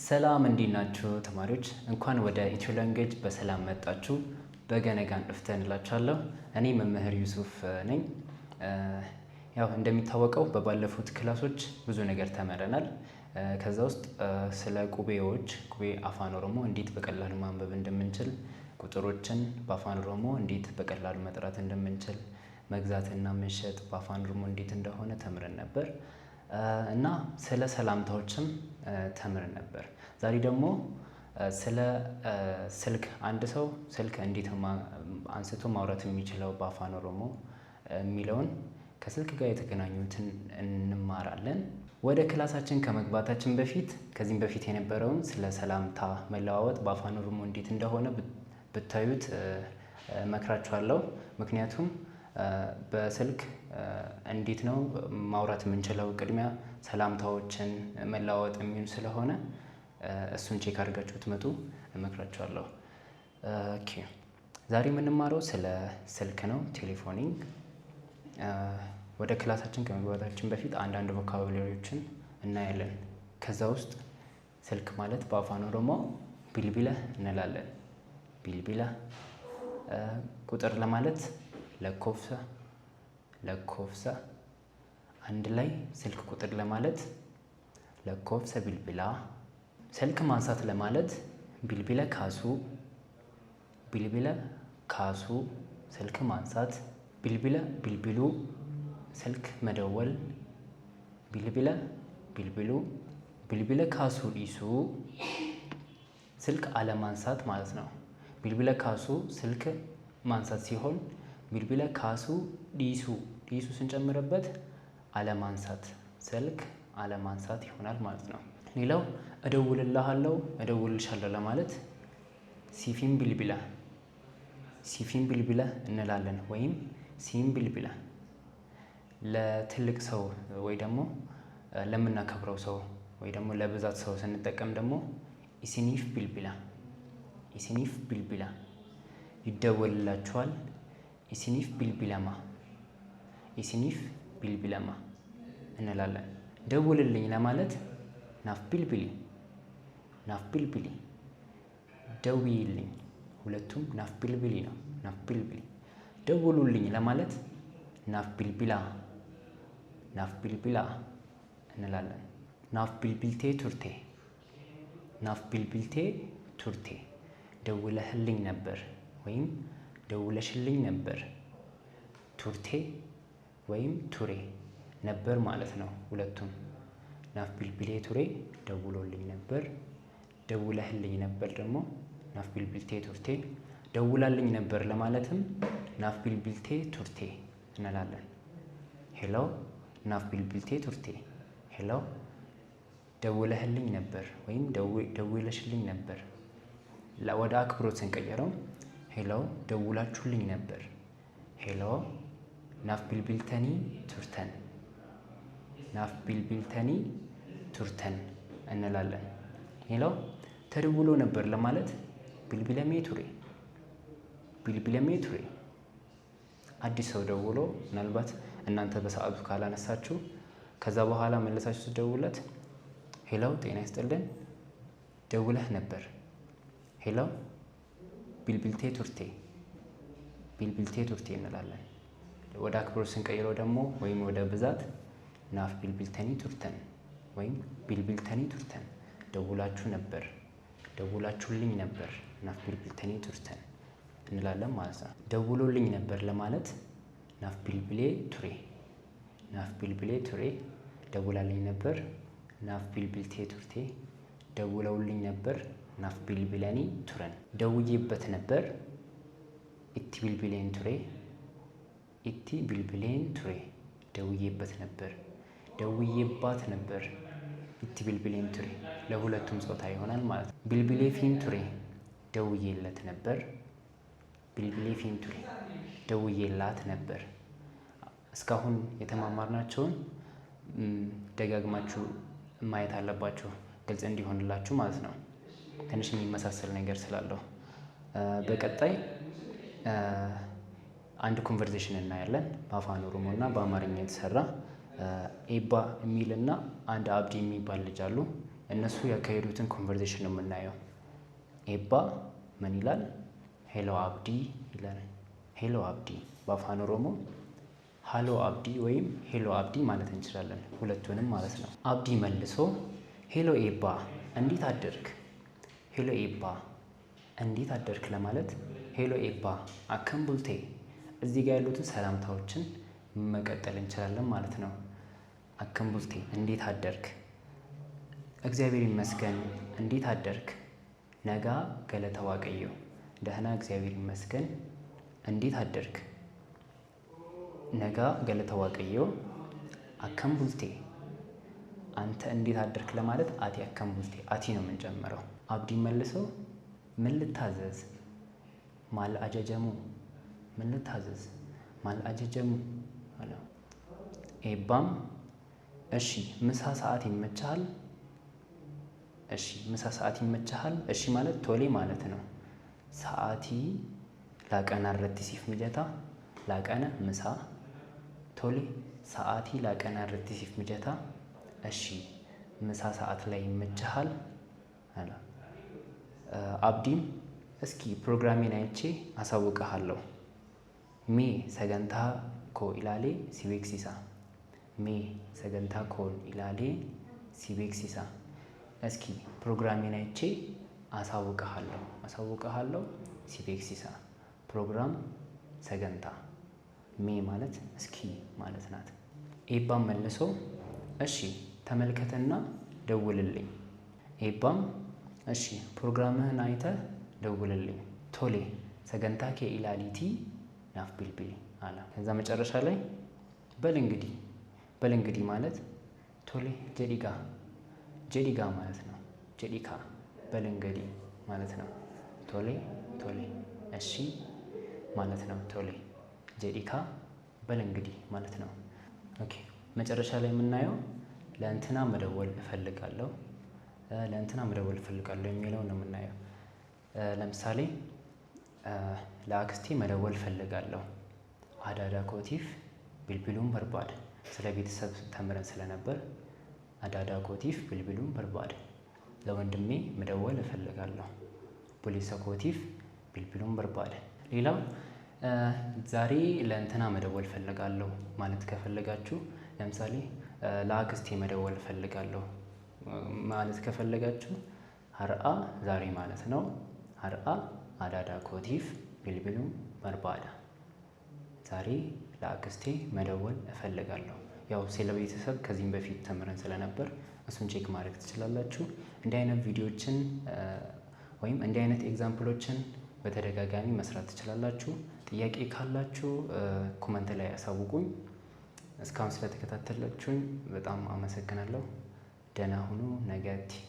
ሰላም፣ እንዴት ናችሁ ተማሪዎች? እንኳን ወደ ኢትዮ Language በሰላም መጣችሁ። Baga nagaan dhuftan እላችኋለሁ። እኔ መምህር ዩሱፍ ነኝ። ያው እንደሚታወቀው በባለፉት ክላሶች ብዙ ነገር ተምረናል። ከዛ ውስጥ ስለ ቁቤዎች፣ ቁቤ አፋን ኦሮሞ እንዴት በቀላሉ ማንበብ እንደምንችል፣ ቁጥሮችን በአፋን ኦሮሞ እንዴት በቀላሉ መጥራት እንደምንችል፣ መግዛትና መሸጥ በአፋን ኦሮሞ እንዴት እንደሆነ ተምረን ነበር እና ስለ ሰላምታዎችም ተምረን ነበር። ዛሬ ደግሞ ስለ ስልክ፣ አንድ ሰው ስልክ እንዴት አንስቶ ማውራት የሚችለው በአፋን ኦሮሞ የሚለውን፣ ከስልክ ጋር የተገናኙትን እንማራለን። ወደ ክላሳችን ከመግባታችን በፊት ከዚህም በፊት የነበረውን ስለ ሰላምታ መለዋወጥ በአፋን ኦሮሞ እንዴት እንደሆነ ብታዩት እመክራችኋለሁ። ምክንያቱም በስልክ እንዴት ነው ማውራት የምንችለው፣ ቅድሚያ ሰላምታዎችን መለዋወጥ የሚሆን ስለሆነ እሱን check አድርጋችሁ ብትመጡ እመክራችኋለሁ። Okay፣ ዛሬ የምንማረው ስለ ስልክ ነው፣ telephoning። ወደ ክላሳችን ከመግባታችን በፊት አንዳንድ vocabulary ዎችን እናያለን። ከዛ ውስጥ ስልክ ማለት በአፋን ኦሮሞ bilbila እንላለን። Bilbila። ቁጥር ለማለት lakkoofsa፣ lakkoofsa። አንድ ላይ ስልክ ቁጥር ለማለት lakkoofsa bilbilaa። ስልክ ማንሳት ለማለት bilbila kaasuu፣ bilbila kaasuu፣ ስልክ ማንሳት። Bilbila bilbiluu፣ ስልክ መደወል። Bilbila bilbiluu። Bilbila kaasuu dhiisuu፣ ስልክ አለማንሳት ማለት ነው። Bilbila kaasuu ስልክ ማንሳት ሲሆን bilbila kaasuu dhiisuu፣ dhiisuu ስንጨምርበት አለማንሳት፣ ስልክ አለማንሳት ይሆናል ማለት ነው። ሌላው እደውልልሃለሁ፣ እደውልልሻለሁ ለማለት siifin bilbila፣ siifin bilbila እንላለን ወይም siin bilbila። ለትልቅ ሰው ወይ ደግሞ ለምናከብረው ሰው ወይ ደግሞ ለብዛት ሰው ስንጠቀም ደግሞ isiniif bilbila፣ isiniif bilbila። ይደወልላችኋል፣ isiniif bilbilama፣ isiniif bilbilama እንላለን። ደውልልኝ ለማለት naaf bilbili፣ naaf bilbili። ደውይልኝ፣ ሁለቱም naaf bilbili ነው። Naaf bilbili። ደውሉልኝ ለማለት naaf bilbilaa፣ naaf bilbilaa እንላለን። Naaf bilbiltee turte፣ naaf bilbiltee turte፣ ደውለህልኝ ነበር ወይም ደውለሽልኝ ነበር። Turte ወይም ture፣ ነበር ማለት ነው። ሁለቱም naaf bilbilee ture ደውሎልኝ ነበር። ደውለህልኝ ነበር ደግሞ naaf bilbiltee turte። ደውላልኝ ነበር ለማለትም naaf bilbiltee turte እንላለን። Hello፣ naaf bilbiltee turte። Hello፣ ደውለህልኝ ነበር ወይም ደውለሽልኝ ነበር። ወደ አክብሮት ስንቀይረው hello፣ ደውላችሁልኝ ነበር። Hello፣ naaf bilbiltanii turtan፣ naaf bilbiltanii turtan እንላለን። ሌላው ተደውሎ ነበር ለማለት bilbilamee ture፣ bilbilamee ture። አዲስ ሰው ደውሎ ምናልባት እናንተ በሰዓቱ ካላነሳችሁ ከዛ በኋላ መለሳችሁ ስትደውሉለት hello፣ ጤና ይስጥልን፣ ደውለህ ነበር። Hello፣ bilbiltee turte፣ bilbiltee turte እንላለን። ወደ አክብሮት ስንቀይረው ደግሞ ወይም ወደ ብዛት naaf bilbiltanii turtan ወይም bilbiltanii turtan፣ ደውላችሁ ነበር፣ ደውላችሁልኝ ነበር፣ naaf bilbiltanii turtan እንላለን ማለት ነው። ደውሎልኝ ነበር ለማለት naaf bilbilee ture፣ naaf bilbilee ture። ደውላልኝ ነበር naaf bilbiltee turte። ደውለውልኝ ነበር naaf bilbilanii turan። ደውዬበት ነበር itti bilbileen ture፣ itti bilbileen ture፣ ደውዬበት ነበር። ደውዬባት ነበር itti bilbileen ture፣ ለሁለቱም ጾታ ይሆናል ማለት ነው። Bilbileefiin ture፣ ደውዬለት ነበር። Bilbileefiin ture፣ ደውዬላት ነበር። እስካሁን የተማማርናቸውን ደጋግማችሁ ማየት አለባችሁ ግልጽ እንዲሆንላችሁ ማለት ነው። ትንሽ የሚመሳሰል ነገር ስላለው በቀጣይ አንድ conversation እናያለን፣ በአፋን ኦሮሞ እና በአማርኛ የተሰራ። ኤባ የሚልና አንድ አብዲ የሚባል ልጅ አሉ። እነሱ ያካሄዱትን conversation ነው የምናየው። ኤባ ምን ይላል? Hello አብዲ ይላል። Hello አብዲ በአፋን ኦሮሞ hello አብዲ ወይም hello አብዲ ማለት እንችላለን፣ ሁለቱንም ማለት ነው። አብዲ መልሶ hello ኤባ እንዴት አደርክ? Hello ኤባ እንዴት አደርክ ለማለት hello ኤባ akkam bulte። እዚህ ጋር ያሉትን ሰላምታዎችን መቀጠል እንችላለን ማለት ነው። Akkam bulte እንዴት አደርክ? እግዚአብሔር ይመስገን እንዴት አደርክ? Nagaa galata Waaqayyoo ደህና እግዚአብሔር ይመስገን እንዴት አደርክ? Nagaa galata Waaqayyoo akkam bulte። አንተ እንዴት አደርክ ለማለት ati akkam bulte ati ነው የምንጨምረው። አብዲ መልሶ ምን ልታዘዝ? Maal ajajamu ምን ልታዘዝ? Maal ajajamu አለው። ኤባም እሺ ምሳ ሰዓት ይመችሃል? እሺ ምሳ ሰዓት ይመችሃል? እሺ ማለት tole ማለት ነው። Sa'aatii laaqanaa irratti siif mijataa? Laaqana ምሳ tole sa'aatii laaqanaa irratti siif mijataa? እሺ ምሳ ሰዓት ላይ ይመችሃል አለ። አብዲም እስኪ ፕሮግራሜን አይቼ አሳውቅሃለሁ። Mee sagantaa koo ilaalee si beeksisa። Mee sagantaa koon ilaalee si beeksisa። እስኪ ፕሮግራሜን አይቼ አሳውቅሃለሁ አሳውቅሃለሁ si beeksisa። ፕሮግራም sagantaa mee ማለት እስኪ ማለት ናት። ኤባም መልሶ እሺ ተመልከትና ደውልልኝ። ኤባም እሺ ፕሮግራምህን አይተህ ደውልልኝ። Tole sagantaa kee ilaaliitii naaf bilbili አለ። ከዛ መጨረሻ ላይ በል እንግዲህ በል እንግዲህ ማለት tole jedhi gaa jedhi gaa ማለት ነው። Jedhi kaa በል እንግዲህ ማለት ነው። Tole tole እሺ ማለት ነው። Tole jedhi kaa በል እንግዲህ ማለት ነው። Okay መጨረሻ ላይ የምናየው ለእንትና መደወል እፈልጋለሁ ለእንትና መደወል እፈልጋለሁ የሚለውን ነው የምናየው። ለምሳሌ ለአክስቴ መደወል እፈልጋለሁ። Adaadaa kootiif bilbiluun barbaada። ስለ ቤተሰብ ተምረን ስለነበር adaadaa kootiif bilbiluun barbaada። ለወንድሜ መደወል እፈልጋለሁ። Obboleessa kootiif bilbiluun barbaada። ሌላው ዛሬ ለእንትና መደወል እፈልጋለሁ ማለት ከፈለጋችሁ ለምሳሌ ለአክስቴ መደወል እፈልጋለሁ ማለት ከፈለጋችሁ har'a ዛሬ ማለት ነው። Har'a adaadaa kootiif bilbiluun barbaada። ዛሬ ለአክስቴ መደወል እፈልጋለሁ። ያው ስለ ቤተሰብ ከዚህም በፊት ተምረን ስለነበር እሱን check ማድረግ ትችላላችሁ። እንዲህ አይነት ቪዲዮዎችን ወይም እንዲህ አይነት example ኦችን በተደጋጋሚ መስራት ትችላላችሁ። ጥያቄ ካላችሁ comment ላይ ያሳውቁኝ። እስካሁን ስለተከታተላችሁኝ በጣም አመሰግናለሁ። ደህና ሁኑ። Nagaatti።